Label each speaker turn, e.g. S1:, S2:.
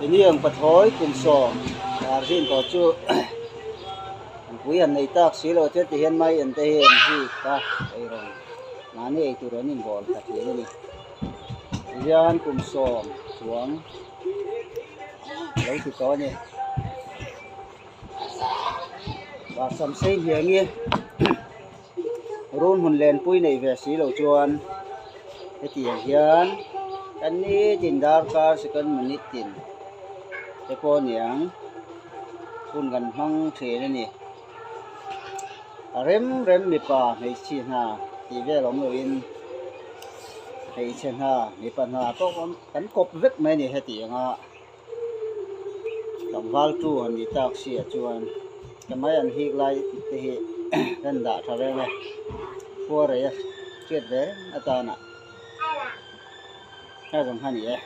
S1: Ini ang pathawi kum sawm dar zin tawh chu nupui han nei tak si lo chuan tihian mai an te hi an hik a eirawng mahni eitur an inbawl ta thin a ni tihian kum sawm chuang lo ti tawh a ni Bahsam sei hniang hi run hmun lenpui neih ve si loh chuan hetiang hian kan nitin darkar second minute tin te pawh a ni ang hun kan hmang thin a ni a rem rem mipa hmeichhia hna tih vel awm loin hmeichhe hna mipa hna pawh kan kawp vek mai a ni hetiang a. Tlangval tu han ni tak si ah chuan ka mai an hik lai te hi kan dah tha reng e khua rei a hriat ve reng atana a zawng kha a ni e.